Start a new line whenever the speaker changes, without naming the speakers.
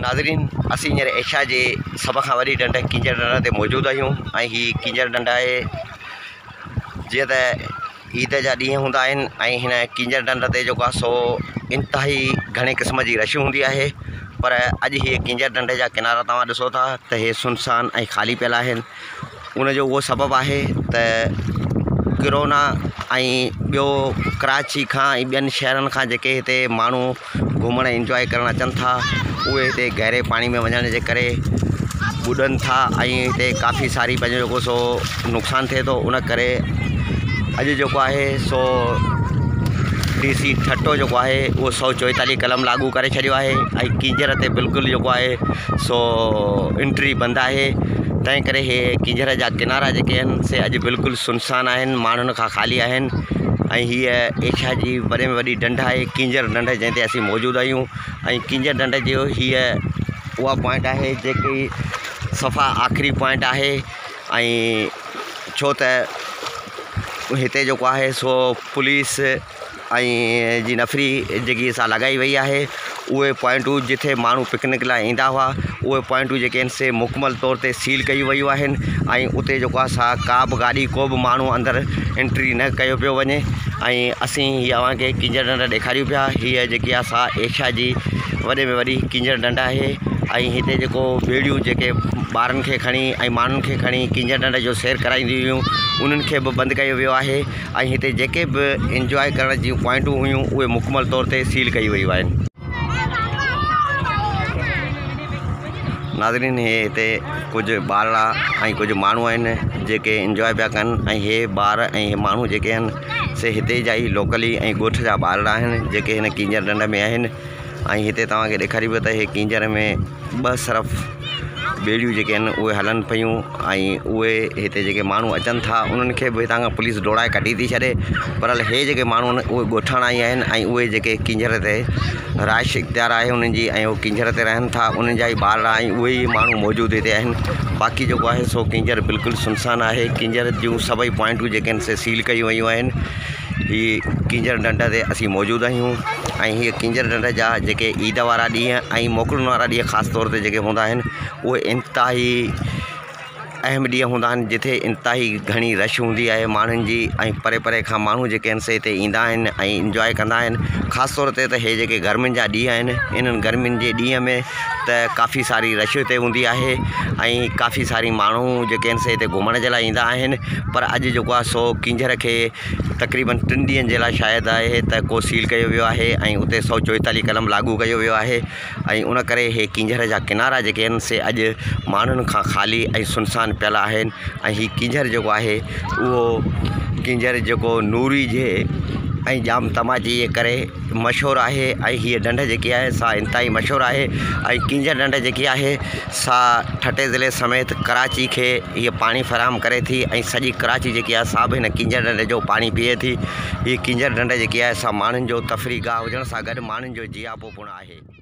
ناظرين اسين هينئر ايشيا جي سڀ کان وڏي ڍنڍ ڪينجهر ڍنڍ تي موجود آهيون ۽ هي ڪينجهر ڍنڍ آهي جيئن ته عيد جا ڏينهن هوندا آهن ۽ هن ڪينجهر ڍنڍ تي جيڪو آهي سو انتهائي گهڻي قسم جي رش هوندي آهي پر اڄ هي ڪينجهر ڍنڍ جا ڪنارا توهان ڏسو ٿا ته هي سنسان ۽ خالي پيل آهن ان جو اهو سبب آهي ته ڪرونا ۽ ٻيو ڪراچي کان ۽ ٻين شهرن کان جيڪي هتي ماڻهو گهمڻ انجواء ڪرڻ اچن ٿا اهي هتي گهري پاڻي ۾ وڃڻ جي ڪري ٻڏن ٿا ۽ هتي ڪافي ساري پنهنجو جيڪو سو نقصان ٿئي ٿو ان ڪري اڄ جيڪو آهي سو ڊي سي ٺٽو جيڪو آهي اهو سو چوئيتاليهه قلم لاڳو ڪري ڇڏيو آهي ۽ ڪينجهر تي بلڪل جيڪو آهي سو انٽري بند آهي تنهن ڪري هي ڪينجهر جا ڪنارا جيڪي آهن سي اڄ بلڪل سنسان آهن ماڻهن کان خالي آهن ۽ هيء ايشيا جي وڏي ۾ وڏي ڍنڍ آهي ڪينجهر ڍنڍ جنهن تي اسين موجود آهيون ۽ ڪينجهر ڍنڍ جو هيء اها پوائنٽ آهي جيڪي صفا آخري پوائنٽ آهي ۽ ڇو ته هتي جيڪو آهي سو پوليس ۽ جي نفري جيڪي سا لڳائي وئي آهي اهي پوائنٽون جتي ماڻهو پڪنڪ لاء ايندا هئا اهي پوائنٽون جيڪي آهن سي مڪمل طور تي سيل ڪيون ويون آهن ۽ اتي جيڪو آهي سا ڪا به گاڏي ڪو به ماڻهو اندر انٽري نه ڪيو پيو وڃي ۽ اسين هي اوهان کي ڪينجهر ڍنڍ ڏيکاريون پيا هيء جيڪي آهي سا ايشيا جي وڏي ۾ وڏي ڪينجهر ڍنڍ آهي ۽ هتي جيڪو ٻيڙيون جيڪي ٻارن کي کڻي ۽ ماڻهن کي کڻي ڪينجهر ڍنڍ جو سير ڪرائينديون هيون انهن کي به بند ڪيو ويو آهي ۽ هتي جيڪي به انجواء ڪرڻ جون پوائنٽون هيون اهي مڪمل طور تي سيل ڪيون ويون آهن. ناظرين هي هتي ڪجهه ٻارڙا ۽ ڪجهه ماڻهو آهن جيڪي انجواء پيا ڪن ۽ هي ٻار ۽ هي ماڻهو جيڪي آهن سي هتي جا ئي لوڪلي ۽ ڳوٺ جا ٻارڙا آهن جيڪي هن ڪينجهر ڍنڍ ۾ آهن ۽ هتي توهان کي ڏيکاريون پيو ته هي ڪينجهر ۾ ٻه صرف ٻيڙيون جيڪي آهن اهي هلن پيون ۽ اهي هتي جيڪي ماڻهو اچن ٿا انهن کي به هتان کان پوليس ڊوڙائي ڪڍي ٿي ڇڏي پر هي جيڪي ماڻهو آهن اهي ڳوٺاڻا ئي آهن ۽ اهي جيڪي ڪينجهر تي رهائش اختيار آهي انهن جي ۽ هو ڪينجهر تي رهن ٿا انهن جا ئي ٻارڙا ۽ اهي ئي ماڻهو موجود هتي آهن باقي جيڪو آهي سو ڪينجهر بلڪل سنسان آهي ڪينجهر جون سڀئي پوائنٽون جيڪي آهن سي سيل ڪيون ويون آهن هي ڪينجهر ڍنڍ تي اسين موجود آهيون ۽ هيء ڪينجهر ڍنڍ جا جيڪي عيد وارا ڏينهن ۽ موڪلن وارا ڏينهن خاص طور تي جيڪي هوندا آهن اهي انتهائي اهم ڏينهن هوندا آهن جتي انتهائي گهڻي رش هوندي آهي ماڻهن جي ۽ پري پري کان ماڻهو جيڪي آهن سي هتي ايندا آهن ۽ انجواء ڪندا آهن خاص طور تي ته هي جيڪي گرمين جا ڏينهن آهن انهن گرمين جي ڏينهن ۾ ته ڪافي ساري رش هتي هوندي آهي ۽ ڪافي ساري ماڻهو جيڪي آهن سي هتي گهمڻ جي لاء ايندا آهن پر اڄ جيڪو آهي سو ڪينجهر کي تقريبن ٽن ڏينهن جي لاء شايد آهي ته ڪو سيل ڪيو ويو آهي ۽ اتي سو چوئيتاليهه قلم لاڳو ڪيو ويو آهي ۽ ان ڪري هي ڪينجهر جا ڪنارا جيڪي آهن سي اڄ ماڻهن کان خالي ۽ سنسان پيل آهن ۽ هي ڪينجهر جيڪو آهي اهو ڪينجهر جيڪو نوري جي ۽ ڄام تماچي جي ڪري مشهور آهي ۽ هيء ڍنڍ جيڪي آهي سا انتهائي مشهور آهي ۽ ڪينجهر ڍنڍ جيڪي آهي سا ٺٽي ضلعي سميت ڪراچي کي هيء پاڻي فراهم ڪري ٿي ۽ سڄي ڪراچي جيڪي آهي سا به هن ڪينجهر ڍنڍ جو پاڻي پيئي ٿي هيء ڪينجهر ڍنڍ جيڪي آهي سا ماڻهن جو تفريح گاهه هجڻ سان گڏ ماڻهن جو جياپو پڻ آهي.